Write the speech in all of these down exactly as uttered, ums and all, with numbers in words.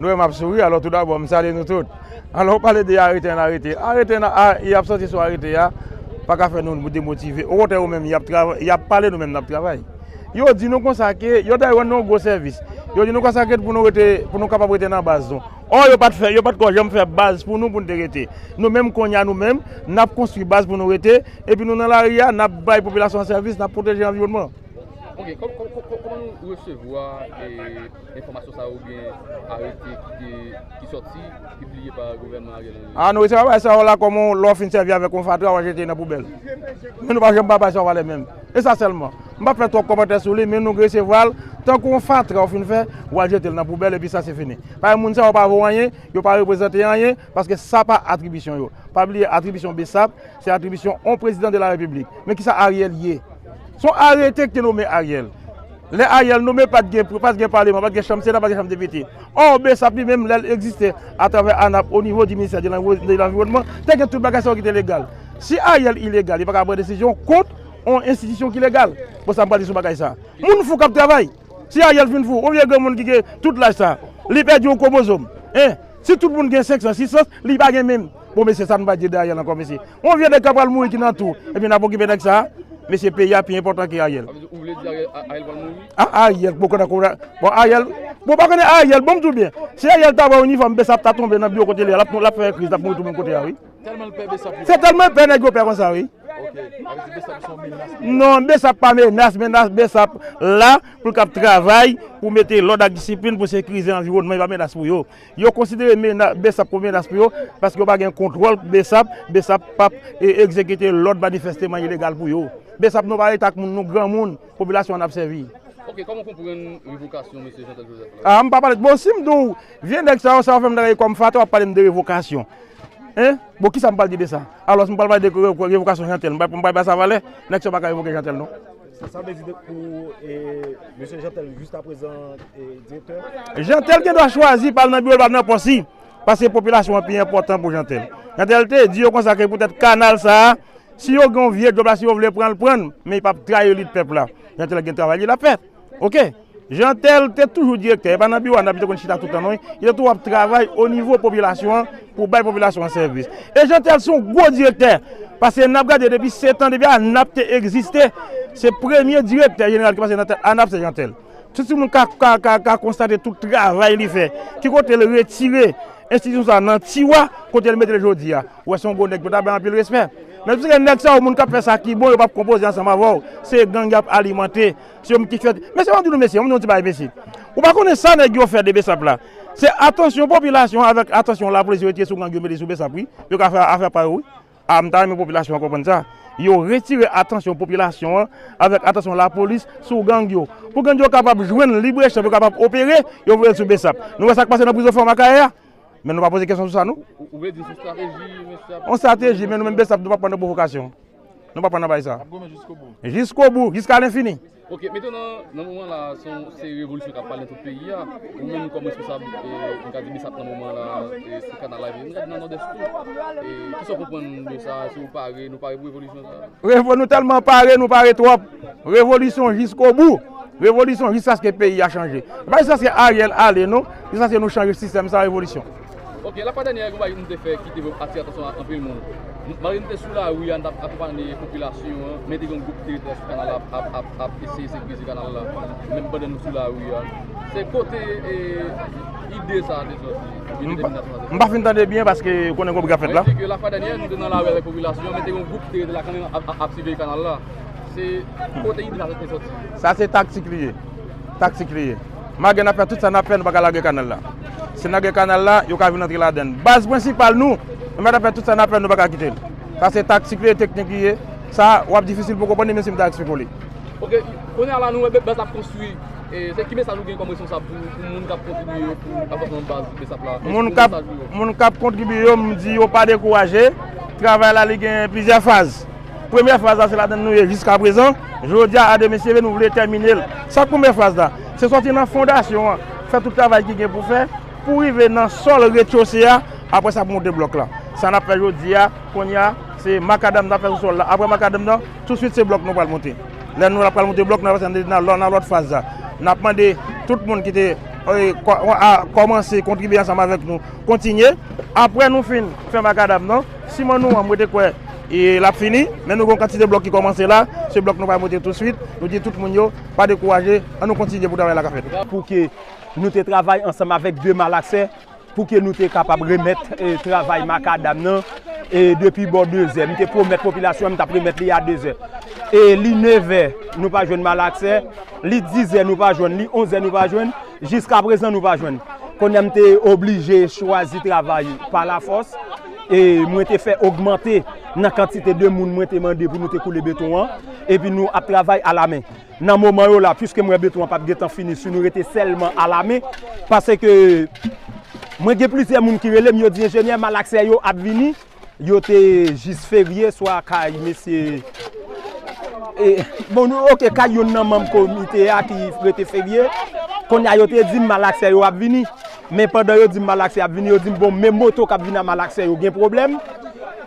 Nou wè m ap souri, alò tou dabò, m salye nou tout. Alò, ou pale de arete ann arete. Arete ann a, y ap sòti sou arete a, pa ka fè nou demotive. Okontrè, yo menm, y ap travay, y ap pale, nou menm, n ap travay. Yo di nou konsa ke, yo dayè rann nou yon gwo sèvis. Yo di nou konsa ke pou nou rete, pou nou kapab rete nan baz nou. Ò, yo pa t fè, yo pa t ko janm fè baz pou nou, pou n te rete. Nou menm, kounye a, nou menm, n ap konstwi baz pou nou rete, epi nou nan lari a, n ap bay popilasyon an sèvis, n ap pwoteje anviwònman. Ok, kòm, kòm, kòm, kòman nou resevwa, e, enfòmasyon sa yo oubyen arete ki te, ki sòti, pibliye pa gouvènman Ariel Henry? A, nou resevwa bagay sa yo la kòm yon, lè w fin sèvi avèk yon fatra, w al jete nan poubèl. Men nou pa janm ba bagay sa yo valè menm. E sa sèlman. M pa fè twòp kòmantè sou li, men nou resevwa l tankou yon fatra w fin fè, w al jete l nan poubèl, epi sa se fini. Paske moun sa yo pa vo anyen, yo pa reprezante anyen, paske sa pa atribisyon yo. Pa bliye atribisyon BSAP, se atribisyon yon prezidan de la repiblik. Men kisa Ariel ye? Se yon arete ki te nome Ariel. Lè Ariel nome, pa t gen, pa t gen paleman, pa t gen chanm sena, pa t gen chanm depite. Ò, BSAP li menm, lè l egziste atravè ANAP o nivo di ministè de lanvi-, de lanviwònman, te gen tout bagay sa yo ki te legal. Si Ariel ilegal, li pa ka pran desizyon kont yon enstitisyon ki legal. Bon, sa m pral di sou bagay sa. Moun fou k ap travay. Si Ariel fin fou, yon vye granmoun ki gen tout laj sa, li pèdi yon kwomozòm. Hein? Si tout moun gen senk san, sis san, li pa gen menm. Bon, mesye, sa nou pa di de Ariel ankò, mesye. Yon vye nèg k ap pral mouri ki nan tou, epi n ap okipe nèg sa. Mesye, peyi a pi enpòtan ke Ariel. Sa vle di, ou vle di Ariel, A-, Ariel pral mouri? A, Ariel, bon, konnen, konnen, bon, Ariel, bon, pa konnen Ariel, bon, m di w byen. Si Ariel ta pran inifòm, BSAP ta tonbe nan biwo kote li a, l ap, l ap fè kriz, l ap mouri tout moun kote a, wi. Tèlman l pè BSAP li. Se tèlman l pè nèg yo pè konsa, wi. Ok. Sa vle di BSAP se yon menas pou li? Non, BSAP pa menas, menas, BSAP la pou l k ap travay, pou mete lòd ak disiplin, pou sekirize anviwònman, e pa menas pou yo. Yo konsidere mena-, BSAP kòm menas pou yo, paske yo pa gen kontwòl BSAP, BSAP p ap, e, egzekite lòd manifèsteman ilegal pou yo. BSAP nou pa rete ak moun, nou granmoun, popilasyon an ap sèvi. Ok, kòman w konprann revokasyon mesye Jeantel Joseph la? A, m pa pale, bon, si m di w, vye nèg sa yo, sa yo fè m travay kòm fatra, w ap pale m de revokasyon. Hein? Bon, kisa m pral di de sa? Alò, si m pral pale de re-, revokasyon Jeantel, m pa, m pa bay sa valè, nèg sa yo pa ka revoke Jeantel, non. Sa, sa vle di de, pou, e, mesye Jeantel, jiskaprezan, e, direktè? Jeantel gen dwa chwazi pa al nan biwo l, pa al nan pòs li, paske popilasyon an pi enpòtan pou Jeantel. Jeantel te di yo konsa ke poutèt kanal sa a, si yo gen yon vye djòb la, si yo vle pran l, pran l, men li p ap trayi elit pèp la. Jeantel gen travay li l ap fè. Ok? Jeantel te toujou direktè, e pa nan biwo a n ap te konn chita tout tan, non. Li te toujou ap travay o nivo popilasyon an, pou bay popilasyon an sèvis. E Jeantel se yon gwo direktè, paske n ap gade depi sèt an, depi ANAP te egziste, se premye direktè jeneral ki pase nan tèt ANAP, se Jeantel. Tout timoun ka, ka, ka, ka konstate tout travay li fè. Ki kote l retire enstitisyon sa a nan tiwa, kote l mete l jodi a. Ou wè, se yon gwo nèg, pou ta bay anpil respè. Men piske nèg sa yo, moun k ap fè sa ki bon, yo p ap konpoze ansanm avè w. Se gang y ap alimante. Se yo menm ki fè. Mesye, m ap di nou, mesye, m ap di nou ti bagay, mesye. Ou pa konnen sa nèg yo fè de BSAP la. Se atansyon popilasyon avèk atansyon lapolis yo retire sou gang yo mete sou BSAP, wi. Yo ka fè afè pa yo, wi. A, m ta renmen popilasyon an konprann sa. Yo retire atansyon popilasyon an avèk atansyon lapolis sou gang yo. Pou gang yo kapab jwenn libre chan pou yo kapab opere, yo voye l sou BSAP. Nou wè sa k pase nan prizon Fòmakayè a. Men nou pa poze kesyon sou sa, non. Ou, ou vle di se yon estrateji, mesye ap... Yon estrateji, men nou menm BSAP, nou p ap pran nan pwovokasyon. Nou p ap pran nan bagay sa. Ap goumen jiskobou. Jiskobou, jiska lenfini. Ok, mentnan, nan moman la, se yon, se revolisyon k ap pale nan tout peyi a. Ou menm kòm responsab, e, m ka di BSAP nan moman la, e, sou kanal la, m ka di nan Nòdès tou. E, kisa w konprann de sa, si w pare, nou pare pou revolisyon sa? Revo-, nou tèlman pare, nou pare twòp. Revolisyon jiskobou. Revolisyon jiskaske peyi a chanje. Se pa jiskaske Ariel ale, non. Jiskaske nou chanje sistèm sa, revolisyon. Ok, lafwa dènyè, yon bagay nou te fè ki te atire atansyon anpil moun. Malgre nou te sou lari a, n t ap akonpanye popilasyon an, men te gen yon gwoup ki te rete sou kanal la ap, ap, ap, ap eseye sekirize kanal la, menm pandan nou sou lari a. Se kote, e, ide sa a te sòti? M pa, m pa fin tande byen paske konnen gon bri ap fèt la. Mwen di ke lafwa dènyè, nou te nan lari avèk popilasyon an, men te gen yon gwoup ki te rete la kanmenm ap, ap, ap siveye kanal la. Se kote ide sa a te sòti? Sa se taktik li ye. Taktik li ye. Malgre n ap fè tout sa n ap fè, nou pa ka lage kanal la. Si n lage kanal la, yo ka vin antre ladann. Baz prensipal nou, nou mèt ap fè tout sa n ap fè, nou pa ka kite l. Sa se taktik li ye, teknik li ye. Sa, w ap difisil pou konprann li, menm si m ta eksplike w li. Ok, kounye a la, nou wè baz ap konstwi. E, se ki mesaj ou gen kòm responsab pou, pou moun k ap kontribye yo, pou avansman baz BSAP la? Moun k ap, moun k ap kontribye yo, m di yo pa dekouraje. Travay la, li gen plizyè faz. Premyè faz la, se ladann nou ye jiskaprezan. Jodi a, a demen si Dye vle, nou vle tèmine l. Sa k premyè faz la? Se sòti nan fondasyon an, fè tout travay ki gen pou fè, pou rive nan sòl rez-de-chaussée a, apre sa pou monte blòk la. Sa n ap fè jodi a, kounye a, se makadam n ap fè sou sòl la. Apre makadam nan, tousuit se blòk nou pral monte. Lè nou pral monte blòk, nou pral pase nan, nan, nan lòt faz la. N ap mande tout moun ki te e, kò-, a, kòmanse kontribye ansanm avèk nou, kontinye. Apre nou fin fè makadam nan, siman nou an, mwen te kwè, e, l ap fini, men nou gen yon kantite blòk ki kòmanse la, se blòk nou pral monte touswit. Nou di tout moun yo, pa dekouraje, ann nou kontinye pou travay la ka fèt. Pou ke nou te travay ansanm avèk de malaksè, pou ke nou te kapab remèt, e, travay makadam nan, e, depi bò de zè. M te pwomèt popilasyon an, m t ap remèt li a de zè. E li nèf è, nou pa jwenn malaksè, li diz è, nou pa jwenn, li onz è, nou pa jwenn, jiska prezan, nou pa jwenn. Kounye a, m te oblije chwazi travay pa lafòs, e mwen te fè ogmante nan kantite de moun mwen te mande pou nou te koule beton an, epi nou ap travay alamen. Nan moman yo la, piske m wè beton an p ap gentan fini si nou rete sèlman alamen, paske mwen gen plizyè moun ki rele m, yo di, enjenyè, malaksè yo ap vini, yo te jis ferye, swa kay mesye, e, bon, nou, oke, kay youn nan manm komite a ki rete ferye, kounye a yo te di m malaksè yo ap vini, men pandan yo di m malaksè ap vini, yo di m, bon, men moto k ap vini a malaksè yo gen pwoblèm,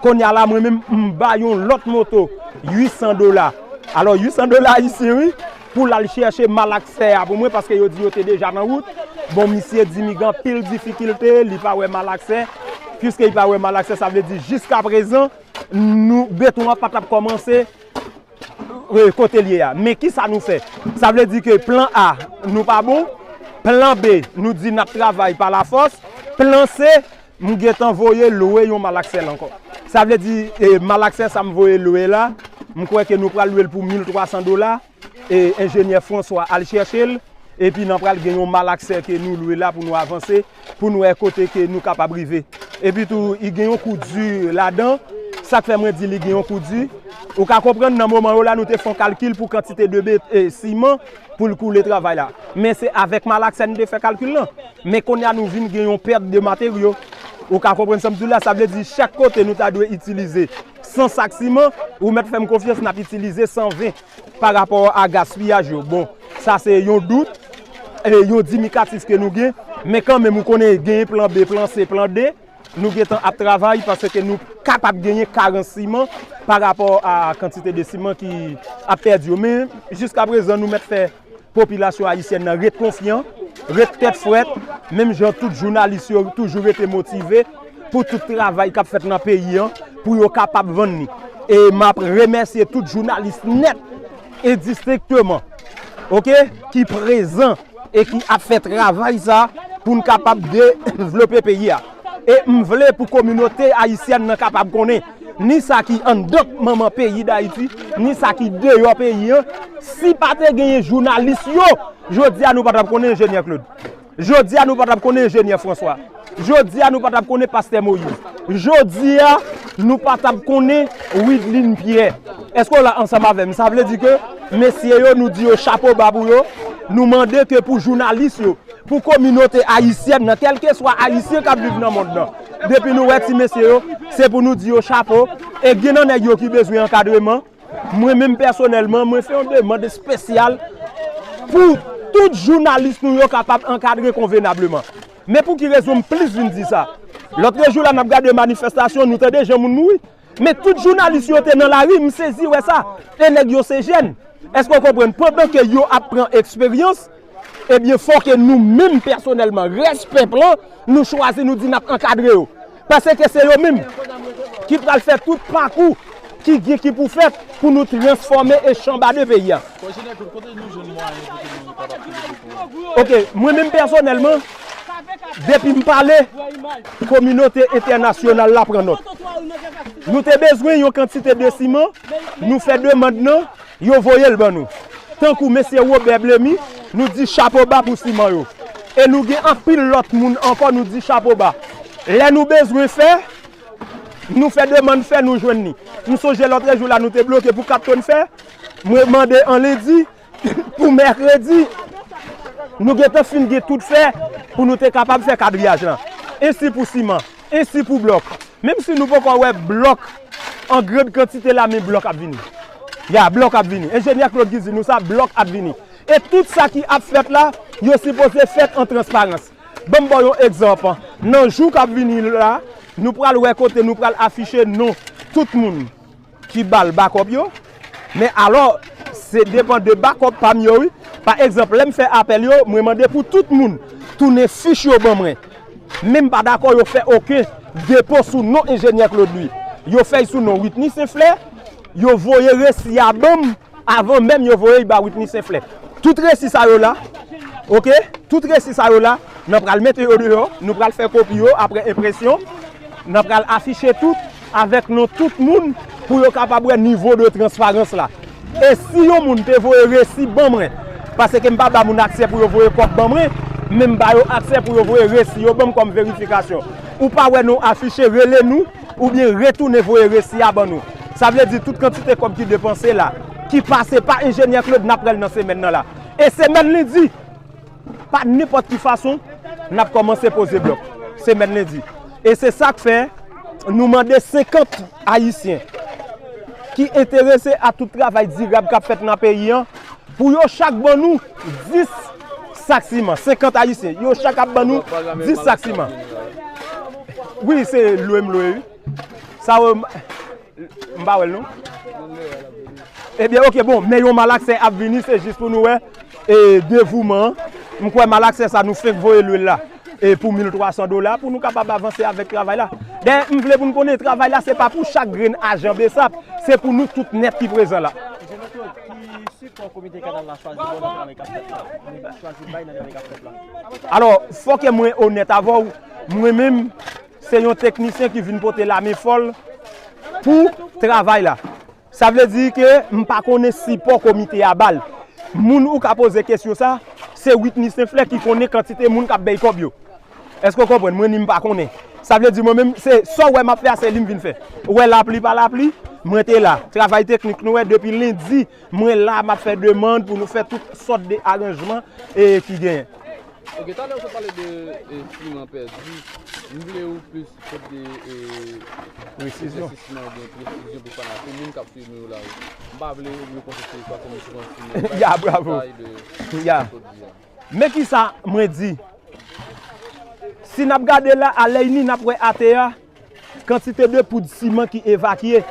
kounye a la, mwen menm, m ba yon lòt moto uit san dola. Alò, uit san dola ayisyen, wi, pou l al chèche malaksè a pou mwen, paske yo di yo te deja nan wout. Bon, misye di m li gen anpil difikilte, li pa wè malaksè. Piske li pa wè malaksè, sa vle di jiska prezan, nou, beton an pa t ap kòmanse, e, kote l ye a. Men ki sa nou fè? Sa vle di ke plan A, nou pa bon. Plan B, nou di n ap travay pa lafòs. Plan C, m gentan voye lwe yon malaksè l ankò. Sa vle di, e, malaksè sa m voye lwe la, m kwè ke nou pral lwe l pou mil twa san dola, e enjenyè François al chèche l, epi n pral gen yon malaksè ke nou lwe la pou nou avanse, pou nou wè kote ke nou kapab rive. Epi tou, li gen yon kou di ladan, sa k fè mwen di li gen yon kou di. Ou ka konprann, nan moman yo la, nou te fè yon kalkil pou kantite de bet-, e, siman pou l koule travay la. Men se avèk malaksè n te fè kalkil lan. Men kounye a nou vin gen yon pèt de materyo. Ou ka konprann sa m di w la, sa vle di chak kote nou ta dwe itilize san sak siman, ou mèt fè m konfyans n ap itilize san ven pa rapò a gaspiyaj yo. Bon, sa se yon dout, e, yon dimikatif ke nou gen, men kanmenm ou konnen gen plan B, plan C, plan D. Nou gentan ap travay paske nou kapab genyen karans siman pa rapò a kantite de siman ki ap pèdi yo. Men jiska prezan nou mèt fè popilasyon ayisyèn nan ret konfyan, ret tèt frèt, menm jan tout jounalis yo toujou rete motive pou tout travay k ap fèt nan peyi an, pou yo kapab vann li. E m ap remèsye tout jounalis nèt e distrikteman, oke, ki prezan e ki ap fè travay sa pou n kapab devlope peyi a. E m vle pou kominote ayisyèn nan kapab konnen ni sa ki anndan manman peyi Dayiti, ni sa ki deyò peyi an. Si pa te genyen jounalis yo, jodi a nou pa t ap konnen Enjenyè Claude. Jodi a nou pa t ap konnen Enjenyè François. Jodi a nou pa t ap konnen Pastè Moïse. Jodi a nou pa t ap konnen Widlin Pierre. Èske w la ansanm avè m? Sa vle di ke mesye yo, nou di yo chapo ba pou yo. Nou mande ke pou jounalis yo, pou kominote ayisyèn nan, kèlkeswa ayisyen k ap viv nan mond nan, depi nou wè ti mesye yo, se pou nou di yo chapo. E gen nan nèg yo ki bezwen ankadreman. Mwen menm pèsonèlman, mwen fè yon demann espesyal pou tout jounalis nou yo kapab ankadre konvenableman. Men pou ki rezon m plis vin di sa? Lòtrejou la, n ap gade manifestasyon, nou tande jan moun mouri. Men tout jounalis yo te nan lari, m sezi wè sa. E nèg yo se jèn. Èske w konprann? Pandan ke yo ap pran eksperyans, ebyen, fò ke nou menm pèsonèlman, rès pèp lan, nou chwazi, nou di n ap ankadre yo. Paske se yo menm ki pral fè tout pakou ki gen, ki pou fèt pou nou transfòme e chanbade peyi a. Oke, mwen menm pèsonèlman, depi m pale, kominote entènasyonal la pran nòt. Nou te bezwen yon kantite de siman, nou fè demann nan, yo voye l ban nou. Tankou mesye Robert Blemy, nou di chapo ba pou siman yo. E nou gen anpil lòt moun ankò, nou di chapo ba. Lè nou bezwen fè, nou fè demann fè, nou jwenn li. M sonje lòtrejou la, nou te bloke pou kat tonn fè. Mwen mande an lendi, pou mèkredi, nou gentan fin gen tout fè pou nou te kapab fè kadriyaj lan. Ensi pou siman, ensi pou blòk. Menm si nou poko wè blòk an grann kantite la, men blòk ap vini. Ya, blòk ap vini. Enjenyè Claude ki di nou sa, blòk ap vini. E tout sa ki ap fèt la, yo sipoze fèt an transparans. Ban m ba w yon egzanp. Nan jou k ap vini la, nou pral wè kote nou pral afiche non tout moun ki ba l bakòp yo. Men alò, se depann de bakòp pa m yo, wi. Pa egzanp, lè m fè apèl yo, mwen mande pou tout moun tounen fich yo ban mwen. Men m pa dakò yo fè okenn depo sou non enjenyè Claude Louis. Yo fè l sou non Whitney Saint Fleur, yo voye resi a ban m, avan menm yo voye l ba Whitney Saint Fleur. Tout resi sa yo la, oke? Tout resi sa yo la, nan pral mete yo deyò, nou pral fè kopi yo apre enpresyon, nan pral afiche tout avèk non tout moun pou yo kapab wè nivo de transparans la. E si yon moun te voye resi ban mwen, paske m pa ba moun aksè pou yo voye kòb ban mwen, men m ba yo aksè pou yo voye resi yo ban m kòm verifikasyon. Ou pa wè nou afiche, rele nou, oubyen retounen voye resi a ban nou. Sa vle di tout kantite kòb ki depanse la, ki pase pa enjenyè Claude, n ap pran l nan semèn nan la. E semèn lendi, pa nenpòt ki fason, n ap kòmanse poze blòk semèn lendi. E se sa k fè nou mande senkant Ayisyen ki enterese a tout travay dirab k ap fèt nan peyi an, pou yo chak ban nou dis sak siman. Senkant Ayisyen, yo chak ap ban nou dis sak siman. Wi, se lwe m lwe, wi. Sa yo, m pa wè l non. Ebyen, oke, bon, men yon malaksè ap vini, se jis pou nou wè, e, devouman an. M kwè malaksè sa nou fenk voye lwe l la, e, pou mil twa san dola pou nou kapab avanse avèk travay la. Dayè, m vle pou n konnen travay la, se pa pou chak grenn ajan BSAP, se pou nou tout nèt ki prezan la. Ki sipò komite kanal la chwazi ba w nan travay k ap fèt la? Chwazi bay nan travay k ap fèt la? Alò, fò ke mwen onèt avè w, mwen menm, se yon teknisyen ki vin pote lamen fò l pou travay la. Sa vle di ke m pa konnen sipò komite a ba l. Moun ou ka poze kesyon sa, se Whitney Saint Fleur ki konnen kantite moun k ap bay kòb yo. Èske w konprann? Mwen menm m pa konnen. Sa vle di mwen menm, se sa w wè m ap fè a, se li m vin fè. Ou wè lapli pa lapli, mwen te la. Travay teknik nou wè depi lendi, mwen la, m ap fè demann pou nou fè tout sòt de aranjman, e, ki genyen. Ok, talè ou te pale de, e, siman pèdi. M vle ou plis pote, e, presizyon, eklèsisman oubyen presizyon pou fanatik, moun k ap swiv nou yo la yo. M pa vle yo panse se pa kòm si yon siman. Ya, bravo. Ya. Men kisa mwen di? Si n ap gade la, a lèy ni, n ap wè atè a, kantite de poud siman ki evakye,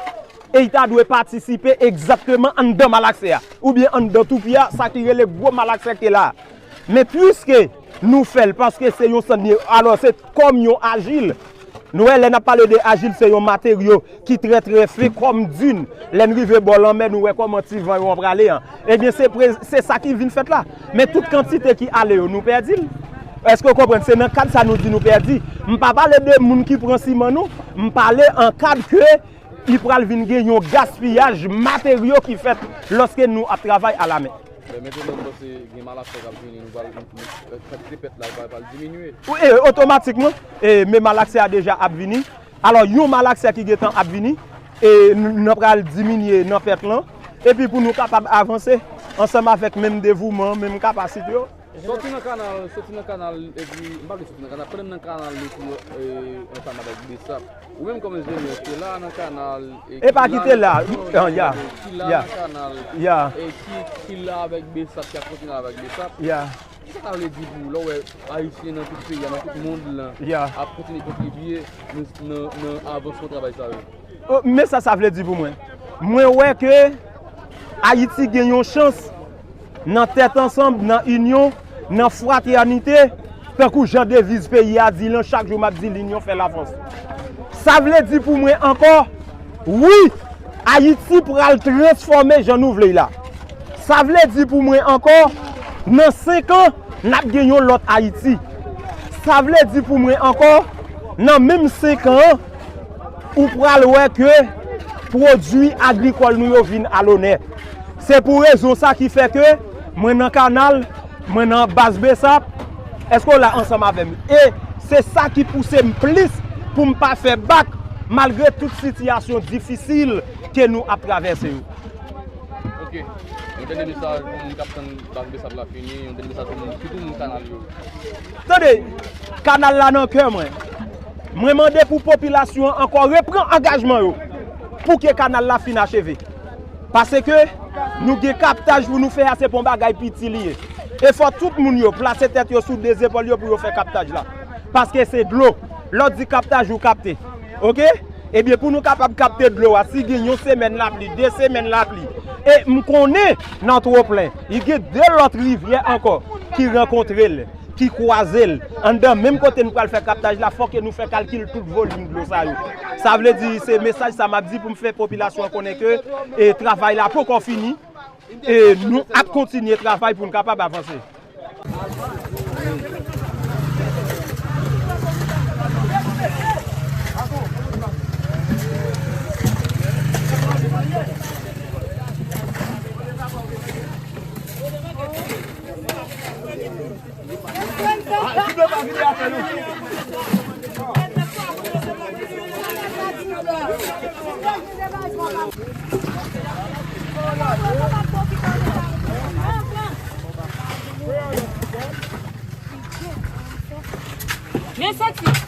e l ta dwe patisipe egzakteman anndan malaksè a, oubyen anndan toupi a, sa ki rele gwo malaksè ki te la a. Men piske nou fè l, paske se yon sann li ye, alò se kòm yon ajil. Nou wè, lè n ap pale de ajil, se yon materyo ki trè, trè fen kòm din. Lè n rive bò lanmè, nou wè kòman ti van yo an prale an. Ebyen, se pre-, se sa ki vin fèt la. Men tout kantite ki ale yo, nou pèdi l. Èske w konprann? Se nan kad sa nou di nou pèdi. M pa pale de moun ki pran siman nou, m pale an kad ke li pral vin gen yon gaspiyaj materyo ki fèt lòske nou ap travay alamen. Men mentnan, m panse gen malaksè k ap vini, nou pral, nou, nou, kantite pèt la pral, pral diminye. Wi, e, otomatikman, e, men malaksè a deja ap vini. Alò, yon malaksè ki gentan ap vini, e, n-, nan pral diminye nan pèt lan. Epi pou nou kapab avanse ansanm avèk menm devouman, menm kapasite yo. Sòti nan kanal, sòti nan kanal, epi, m pa vle sòti nan kanal, pandan m nan kanal, nou tou, e, ansanm avèk BSAP. Ou menm kòm enjenyè, ki la nan kanal, e, e pa ki te la, non, non, ya, ki la nan kanal, ya, e ki, ki la avèk BSAP, ki ap kontinye avèk BSAP. Ya. Kisa sa vle di pou ou lè w wè Ayisyen nan tout peyi a, nan tout mond lan, ya, ap kontinye kontribye nan, nan, nan avansman travay sa yo? O, men sa sa vle di pou mwen. Mwen wè ke Ayiti gen yon chans nan tèt ansanm, nan inyon, nan fratènite, tankou jan deviz peyi a di lan, chak jou m ap di, linyon fè lafòs. Sa vle di pou mwen ankò, wi, Ayiti pral transfòme jan nou vle l la. Sa vle di pou mwen ankò, nan senk an, n ap gen yon lòt Ayiti. Sa vle di pou mwen ankò, nan menm senk an an, ou pral wè ke pwodui agrikòl nou yo vin alonè. Se pou rezon sa ki fè ke mwen nan kanal, mwen nan baz BSAP, èske w la ansanm avè m? E se sa ki pouse m plis pou m pa fè bak, malgre tout sitiyasyon difisil ke nou ap travèse yo. Ok. Yon dènye mesaj pou moun k ap tann baz BSAP la fini, yon dènye mesaj pou moun, sitou moun kanal yo. Tande, kanal la nan kè mwen. Mwen mande pou popilasyon an ankò repran angajman yo pou ke kanal la fin acheve. Paske nou gen kaptaj pou nou fè a, se pa yon bagay piti li ye. E fò tout moun yo plase tèt yo sou de zepòl yo pou yo fè kaptaj la. Paske se dlo. Lè w di kaptaj, ou kapte. Oke? Ebyen, pou nou kapab kapte dlo a, si gen yon semèn lapli, de semèn lapli, e m konnen nan Twoplen, li gen de lòt rivyè ankò ki rankontre l, Ki kwaze l anndan menm kote n pral fè kaptaj la, fòk nou fè kalkil tout volim dlo sa yo. Sa vle di, se mesaj sa m ap di pou m fè popilasyon an konnen ke, e, travay la poko fini, e, nou ap kontinye travay pou n kapab avanse. Men soti.